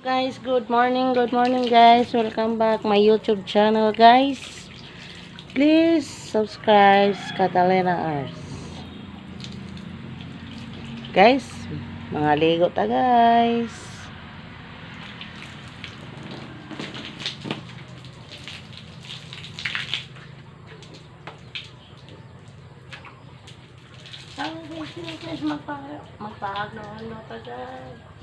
Guys, good morning, guys. Welcome back my YouTube channel, guys. Please subscribe Catalina Ars. Guys, mga ligo ta, guys. Ang guys, guys, magpaagno-agno ta, guys.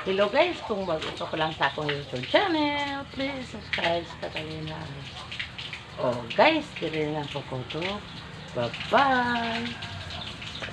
Hello guys, kung bago ka pa lang sa akong YouTube channel, please subscribe sa Catalina. Oh guys, dire lang po ko to. Bye-bye!